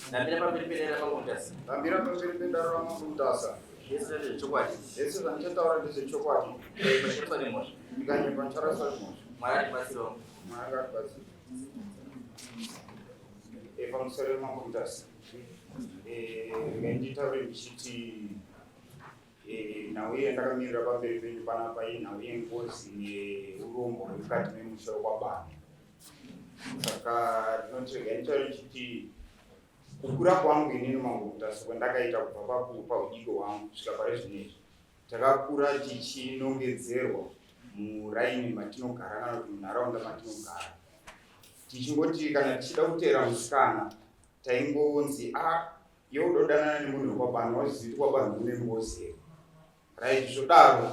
Ndamira pamberi pedare raMambo Mutasa. Ndamira pamberi pedare raMambo Mutasa. Zvese ndezvechokwadi. Zvese zvandichataura ndezvechokwadi. Ndikaimba ndicharaswa nemhosva. Ndikanyepa ndicharaswa nemhosva. Mwari atibatsirewo. Mwari atibatsire. Eh, pamusoro Mambo Mutasa. Eh, nditaure ndichiti eh, nhau iye ndakamirira pamberi penyu panapa inhau yengozi neurombo hwemukati memusha wekwabani. Saka ndinoti regai nditaure ndichiti kukura kwangu inini Mambo Mutasa kwandakaita kubva paudiki hwangu kusvika pari zvino izvi takakura tichinongedzerwa muraini matinogara kana kuti munharaunda matinogara tichingoti kana tichida kuteera musikana taingonzi a ah, iwe udodanana nemunhu wekwabanhu wazivi kuti kwabanhu kune ngozi here right zvodaro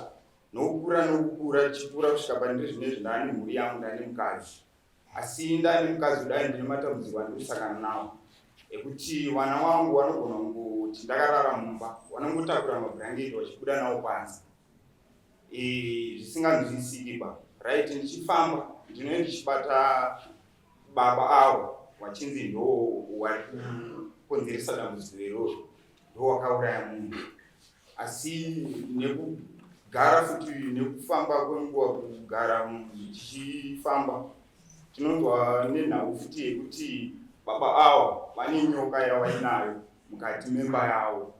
nokukura nokukura tichikura kusvika pandiri zvino izvi ndaane mhuri yangu ndaane mukadzi asi ndaane mukadzi kudai ndine matambudziko andiri kusangana nawo ekuti vana wangu vanogona kungoti ndakarara mumba vanongotakura mabhurangeti vachibuda nawo panze zvisinganzwisiki ba right ndichifamba ndinenge ndichibata baba avo vachinzi ndo wari kukonzeresa dambudziko iroro ndo wakauraya munhu asi nekugara futi nekufamba kwenguva kugara tichifamba tinonzwa nenhau futi yekuti baba avo vane nyoka yavainayo mukati memba yavo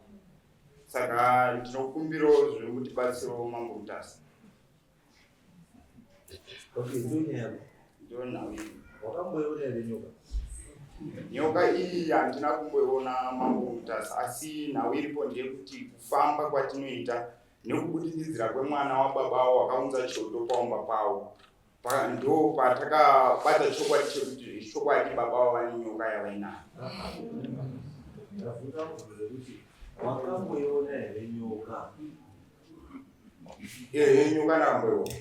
saka ndinokumbirawo zvekutibatsirawo mambo mutasa Okay, ndonyaya. Ndonhau iyi. Wakamboiona here nyoka? Nyoka iyi handina kumboiona mambo Mutasa, asi nhau iripo ndeyekuti kufamba kwatinoita nekubudikidzira kwemwana wababa avo wakaunza choto paumba pavo ndo patakabata chokwadi chekuti chokwadi baba avo vane nyoka yavainayo. Ndabvunza mubvunzo wekuti wakamboiona here nyoka? Ehe, nyoka ndamboiona.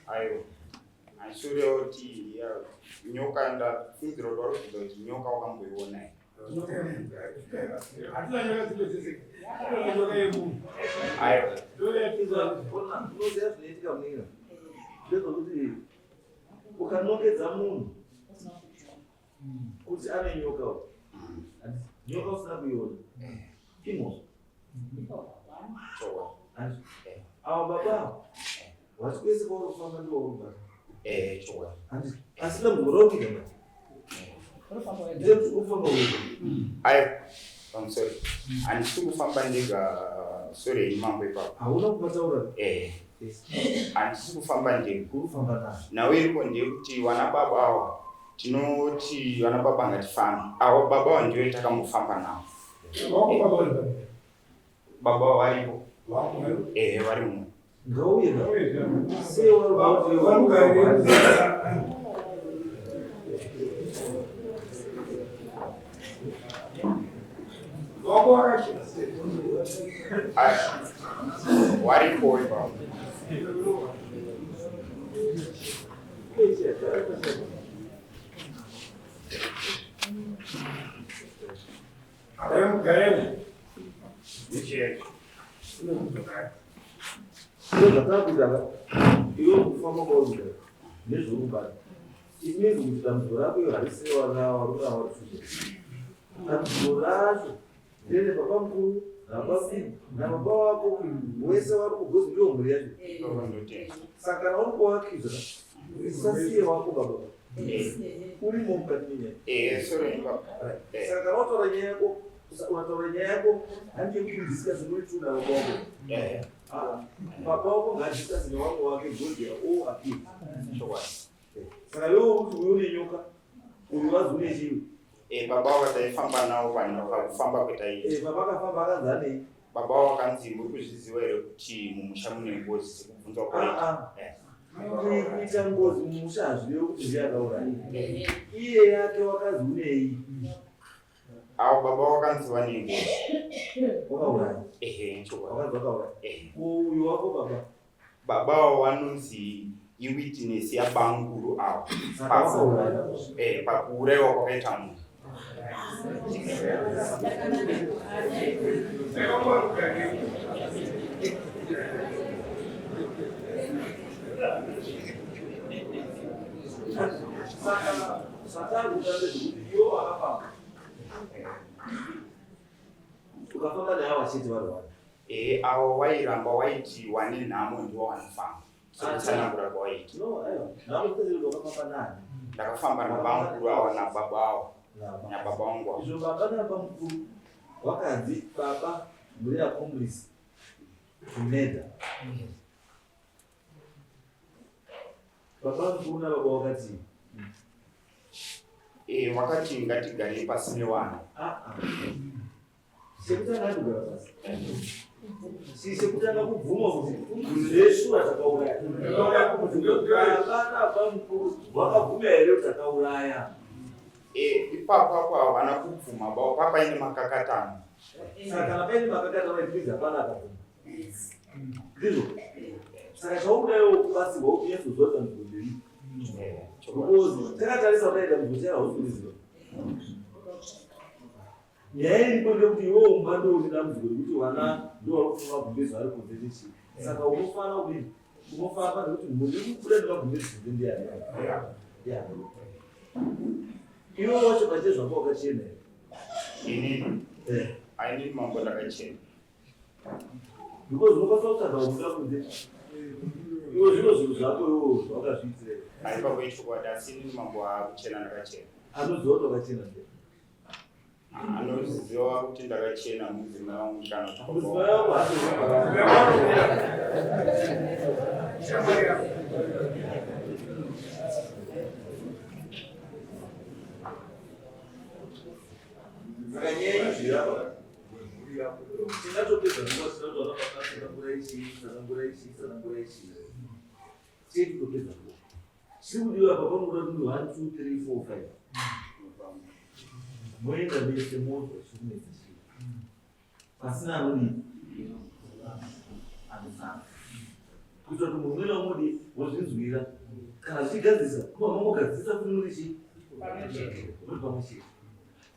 Aiwa. Handisure kuti nyoka ndafungira kuti vari kubvunza kuti nyoka wakamboiona here. Aiwa. Unoziva zvinoitika munin'ina ndezvekuti ukanongedza munhu kuti ane nyoka nyoka usina kuiona imhosva ava baba vati kwese kwauri kufamba ndiwo wauri kubata asi dambudziko rauri kuita manje ndekuti uri kufamba wega. Aiwa, pamusoro handisi kufamba ndega, sorry henyu mambo ipapo. Hauna kubataura. Handisi kufamba ndega. Uri kufamba naye. Nhau iripo ndeyekuti vana baba awa tinoti vana baba ngatifambe, ava baba ava ndiyo takambofamba navo. Baba varipo ehe, vari muno. Ngauye. Sei waripo ipapo. Ndozvatakuita ka iwe kufamba kwauri nezveurubata it means kuti dambudziko rako iyo harisi rewana warikuita dambudziko racho ndere baba mukuru nababa nababa wako wese vari kugozi ndiwo mhuri yacho saka kana uri kuwakiza usasiye wako baba urimo mukati menyaya saka kana wataura nyaya yako unataura nyaya yako handi yekuti udiscuss noituna baba wako. Ah, baba wako ngaadiscuss nevamwe wake because they are all accused. Saka iwe kuti uyu une nyoka uyu wazi une chii? Baba wako taifamba navo vanhu pakufamba kwetaiita. Baba akafamba akanzi anei? Baba wako akanzi muri kuzviziva here kuti mumusha mune ngozi sekubvunzwa kwaita. Kuita ngozi mumusha hazvirevi kuti ndiye akauraya. Iye yake wakazi unei? Avo baba wakanzi vane ngozi. Wakauraya. Ehe, chokwadi. Wakanzi wakauraya. Ehe. Uyu wako baba. Baba avo vanonzi iwitness yabamukuru avo. Saka wakauraya. Pakuuraiwa kwakaita munhu. Saka zvatari kuda ndezvekuti iwo wakafamba ukafamba neawa chete vari wani. Ehe, avo wairamba waiti wane nhamo ndiwo wanofamba sekutsanangura kwawaiti. No, aiwa, nhamo dzese wakafamba nani? Ndakafamba nabamukuru ava nababa avo nababa vangu avo. Izvo baba nabamukuru wakanzi baba muri accomplice to murder. Baba mukuru nababa wakati Eh, wakati ngatigarei pasi newana. Ah, ah. Chekutanga kugara pasi. Chekutanga kubvuma kuti zveshuwa takauraya. Baba nababa mukuru wakabvuma here kuti takauraya? Eh, ipapo apo havana kubvuma baba papaine makakatano. Saka kana paine makakatano it hapana akabvuma. Ndizvo. Saka chaukudawo kubatsirwa kuti unyatsoziva kuti dambudziko nderi. Because takatarisa kudai dambudziko chara hausi kuriziva. Nyaya iripo ndeyekuti iwewe umba ndoune dambudziko rekuti vana ndovari kufunga magumbezi vari kunze nechii. Saka unofana kudini? Unofamba nekuti munhu uri kubuda nemagumbezi kunze ndiyani? Yeah. Iwe wacho pachezvako wakachena here? Inini? Eh. Ainini mambo ndakachena. Because unokwanisa kutsvaga kubuda kunze. Iwe zvino zvinhu zvako iwewe zvawakazviitira. Aipapo ichokwadi asi inini mambo akuchena ndakachena. Anoziva kuti wakachena ndiani? Anoziva kuti ndakachena mudzimai wangu kana kuti baba Mudzimai wangu. wako haatozivi. Saka nyaya inozvira apa. Tingatopedza nguva tisina kuti vana baba tsanangura ichi, tsanangura ichi, tsanangura ichi. Chii kutopedza nguva. Chiri kudiwa apa panoda kuti 1 2 3 4 5. Moenda mese monzwa chiri kunetsa chii. Pasina anodii? Anosara. Kuitira kuti munhu umwe naumwe udii? Wozvinzwira. Kana zvichigadzirisa, kuma mangogadzirisa futi muri chii? Muri pamwe chete.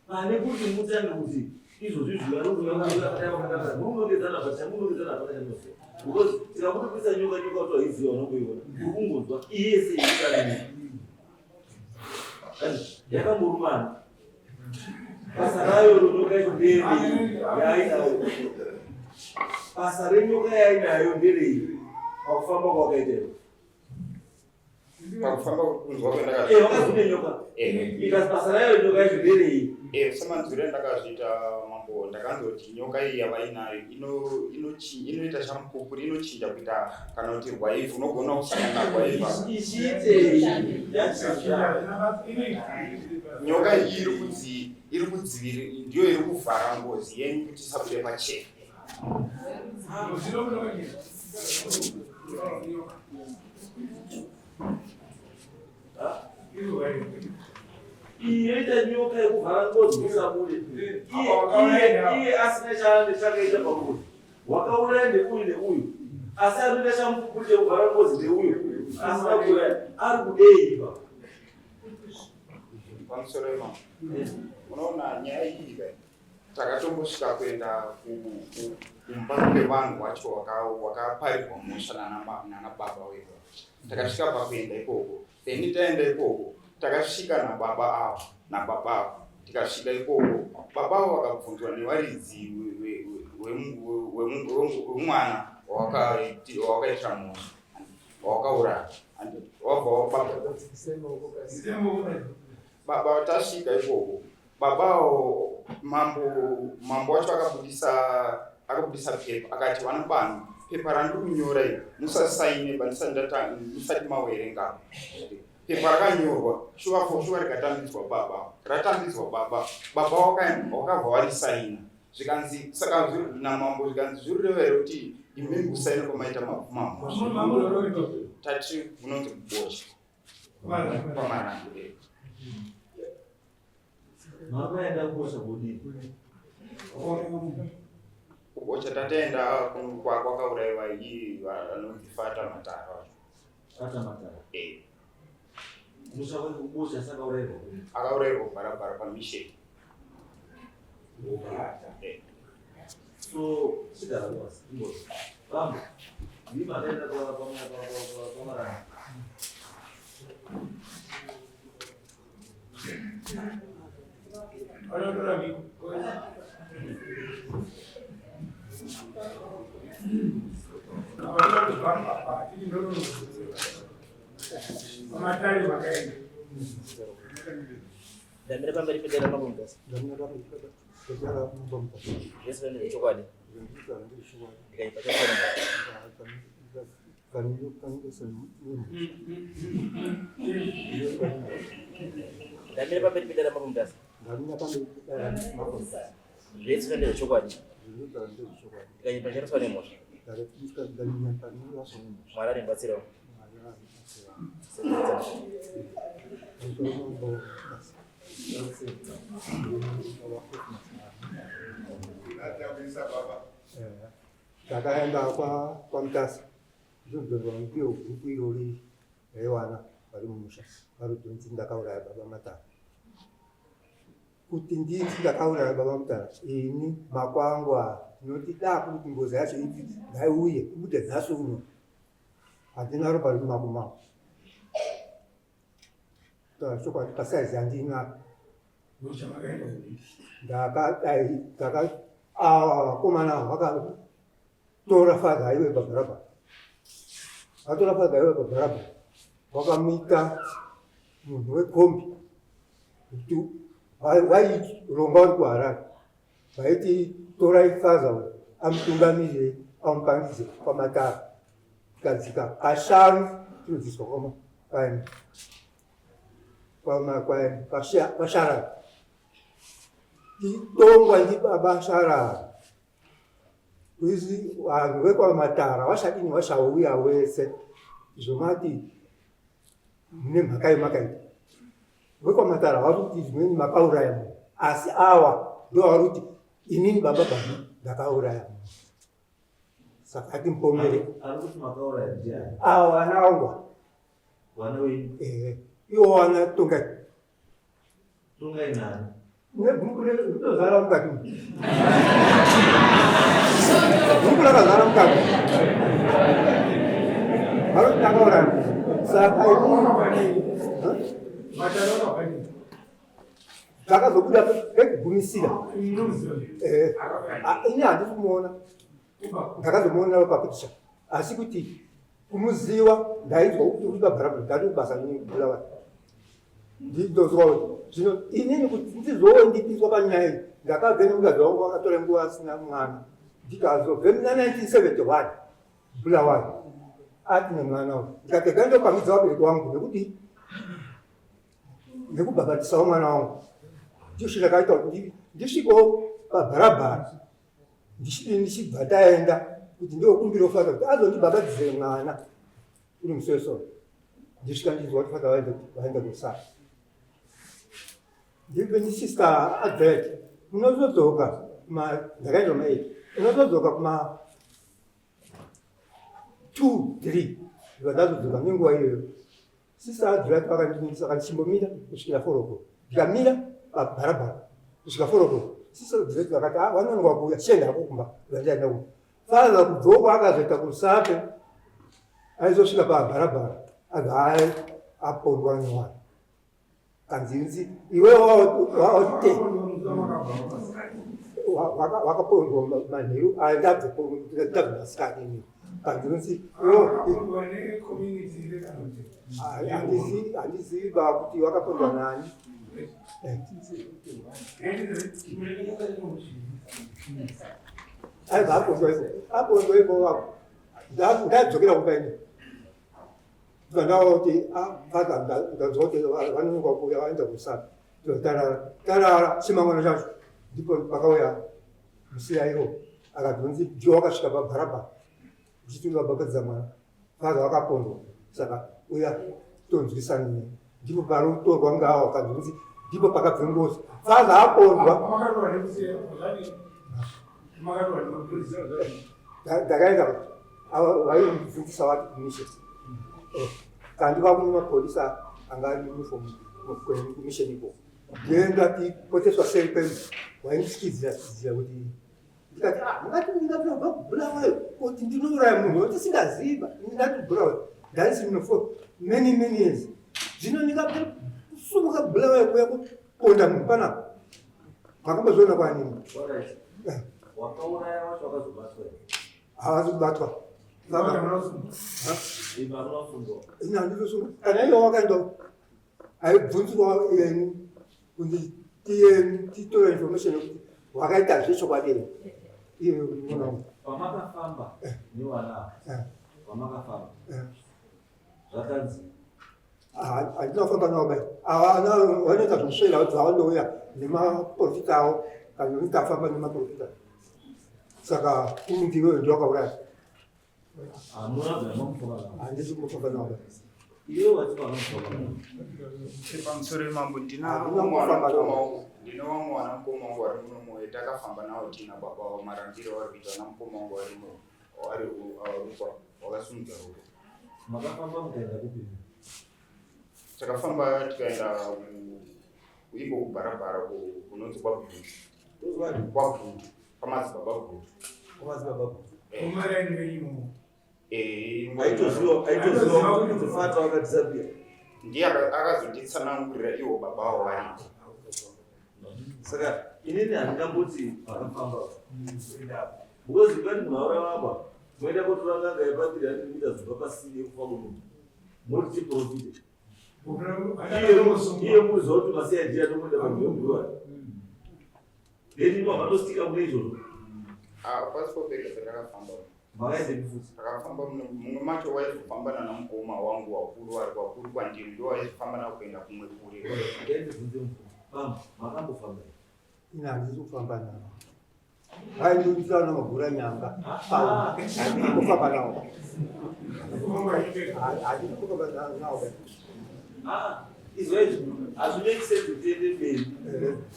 Pane kuti mutange kuti izvozvi zvimunongedzana but chamunongedzana hapana chamunoziva. Because tikakutopisa nyoka nyoka kuti waiziva unongoiona. Uri kungonzwa iye sei yakamborumana. Basa rayo renyoka yacho nderei yaainayo? Basa renyoka yaainayo nderei pakufamba kwawakaita iwe? Pakufamba kunzwa kwendakazviita. Eh, wakazvine nyoka. Eh. Ika basa rayo nyoka yacho nderei? Eh, semanzwiro andakazviita mambo ndakanzwa kuti nyoka iyi yavainayo inoita chamupupuri inochinja kuita kana kuti rwaivhi unogona kusangana narwaivhi. Ichiitei? Yachinja. Nyoka iyi iri kudzi iri kudziviri ndiyo iri kuvhara ngozi yenyu kuti isabude pachena. Iyi yoita nyoka yekuvhara ngozi isabude. Iye asina chaanenge chakaita pangozi. Wakauraya ndeuyu neuyu. Asi anoita chamupupuri chekuvhara ngozi ndeuyu. Asina kuuraya. Ari kudei ipapo? Pamusoro imamo. Unoona nyaya iyi ka takatombosvika kuenda kumba kwevanhu wacho wakaparirwa mhosva nana baba wedu. Takasvika pakuenda ikoko. Then taenda ikoko takasvika nababa avo nababa avo tikasvika ikoko baba avo vakabvunzwa nevaridzi wemwana wawakaitira mhosva wawakauraya. Wabva baba tasvika ikoko babawo mambo mambo wacho akabudisa akabudisa pepa akati vana banu pepa randiri kunyora iri musasaine musati mawerenga pepa rakanyorwa shuva for shuva rikatambidzwa baba ratambidzwa baba baba wakabva warisaina zvikanzi saka namambo zvikanzi zvirireva here kuti imi kusaina kwamaita mambo tati munonzi kubosha kwamarangu. Makaenda kubosha kudii? Kubosha tataenda kwakauraiwa iyi vanonzi Fata Matara vacho. Fata Matara? Eh. Musha kwake kubosha sakaurairwa kudii? Akaurairwa barabara pamission. Eh. So, chigara pasi, imbozo. Bambo, ndimi makaenda pamaranga. Ndamira pamberi pedera mambo Mutasa. Zvese ndezvechokwadi. Ndikaipa chokwadi. Ndamira pamberi pedera mambo Mutasa. Zvese ndezvechokwadi. Ndikaipa chakaswa nemhosva. Mwari andibatsirawo. Takaenda kwaMutasa ndobva ndiyo bhuku irori revana vari mumusha vari kuti ndakauraya baba Matara. Kuti nditi ndakauraya baba Mutara ini makwangwa tinoti da kuti ngozi yacho iti ngaiuye ibude nhasi uno handina ropa riri mumako mangu. Chokwadi pasaizi yandinayo ndakadai ndaka ava vakomana ava vakatora fadha aiwe pabharabhara vatora fadha aiwe pabharabhara vakamuita munhu wekombi kuti vaironga vari kuHarare vaiti torai fadha uyu amutungamirire amupangidze kwaMatara tikadzika kashanu tinodzidziswa kwama kwasharara titongwa ndibaba Sharara kuzi vanhu vekwaMatara vashadini vashauya wese zvomati mune mhaka yemakaita vekwaMatara vari kuti zvimweni makauraya munhu asi awa ndo vari kuti inini baba baba ndakauraya munhu saka atimupomere awa vana vangwa Vana wenyu? Ehe. Iwo vana Tongai. Tongai nani? Nebhuku rinotozara mukati umu. Bhuku rakazara mukati. Vanoti takauraya. Saka zvakazobuda pekugumisira. Eh, ini handisi kumuona. Ndakazomuona papikicha. Asi kuti kumuziva ndainzwa kuti uri pabharabhara ndati kubasa nebulawayo ndinozwa kuti zvino inini kuti ndizowe ndipinzwa panyaya iyi ndakabve nemukadzi wangu vakatora nguva asina mwana ndikazobve muna 1971 bulawayo ati nemwana uyu ndikati rega ndopangidza vabereki wangu nekuti nekubhabhatisawo mwana wangu ndizvo zvakaita kuti ndisvikewo pabharabhara ndichibva taenda kuti ndokumbira fata kuti azondibhabhadzise mwana uri musesoro ndisvika ndinzwa kuti fata vaenda kusara ndibve ndisista advert unozodzoka ndakaenda kuma 8 unozodzoka kuma 2 3 ndibva ndazodzoka nenguva iyoyo Sister Adrian vakandiningisa vakati chimbomira kusvikira 4 o'clock. Ndikamira pabharabhara kusvika 4 o'clock. Sister Adrian vakati ah wanonoka kuuya chienda hako kumba. Ndandaenda kumba. Father kubvoko akazoita kusape aizosvika pabharabhara abva apondwa nemwana. Kanzinzi iwe waote wakapondwa manheru ndabve masikati ini kanzinzi handizivi ba kuti wakapondwa nani. Aibva apondwa ipo apondwa ipo ndadzokera kumba ini Ndikanawa kuti ah, ndanzwa kuti vanonoka kuuya vaenda kusara. Tarara, tarara chimangwana chacho ndipo pakauya musiyairo akadhonzi ndiwo wakasvika pabharabhara uchiti vabhabhadza mwana father wakapondwa saka uya tonzwisana ne ndipo panotorwa ngawo akadhonzi ndipo pakabve ngozi father apondwa ndakaenda vaindibvunzisa vati kumission eh, kandi vakune mapurisa anga ari uniform kumission ikoko ndenda tipoteswa seri penu vaindisikidzira sikidzira kuti ndikati ah, mungati ndingatobva kubulawayo kuti ndinouraya munhu watisingaziva ndingati bulawayo ndaisi muno for many many years zvino ndingabva kusumuka bulawayo kuya Ponda munhu panapa. Makambozviona kwanini? Wakauraya wacho wakazobatwa here? Havazi kubatwa. Ini handizosungwa. Kana iye wakaenda aibvunzwa yenu kunzi titore information yekuti wakaita zvechokwadi here iye mwana wangu. Pamakafamba nevana ava, pamakafamba zvakanzi Handina kufamba navo mai ava vanoita zvekusvera kuti vavanouya nemaprofita avo kana unoti afamba nemaprofita saka kunzi iwewe ndiwe wakauraya. Handisi kumufamba navo. Pamusoro mambo, ndina vamwe vana mukoma wangu vari muno moyo takafamba navo tiina baba vavo marambiro avari kuita vana mukoma wangu varimo vari rukwa wakasimudza ruoko. Makafamba mukaenda kupi? Takafamba tikaenda kuiko kuBharabhara kunonzi kwaGutu. KwaGutu, kwamadzibaba Gutu. Kwamadzibaba Gutu. Eh, Aitoziva kuti fata wakadisappear. Ndiye akazonditsanangurira iwo baba wavo variko. Saka inini handingamboti makafamba because pani munhu auraya apa moenda kotora n'anga yepapiri handiri kuita zuva pasini yekufa kwemunhu moti tiprofite iye muziva kuti masiya jira tokuenda pamuyobhuwa then imo hamatostika mune izvozvo. Ah, pasipo pega patakafamba. Makaendepi futi? Takafamba mumwe macho waizofamba nana mukoma wangu wakuru vari vakuru kwandiri, ndo waizofamba navo kuenda kumwe kure. Ngaindibvunze mubvunzo pam, makambofamba here? Ini handisi kufamba navo. Vaindonzira namagura nyanga. Handisi kufamba navo. Handisi kufamba navo. Ah, izwa izvi hazvimake sense kuti tiende mberi.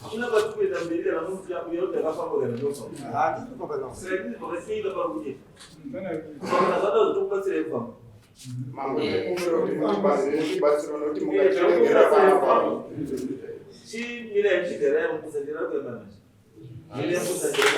Hakuna kwati kuenda mberi kana muti uya kuti ndakafamba kana ndinofamba. Handisi kufamba navo. Saka inini pakasiya pari kunyeka kana zvada kutokubatsirai kufamba. Mambo, ndikumbira kuti mutibatsire nokuti mukatiregera panapa. Chimirai, chigarai, mukusandira kuenda manje. Mirai, mukusandira.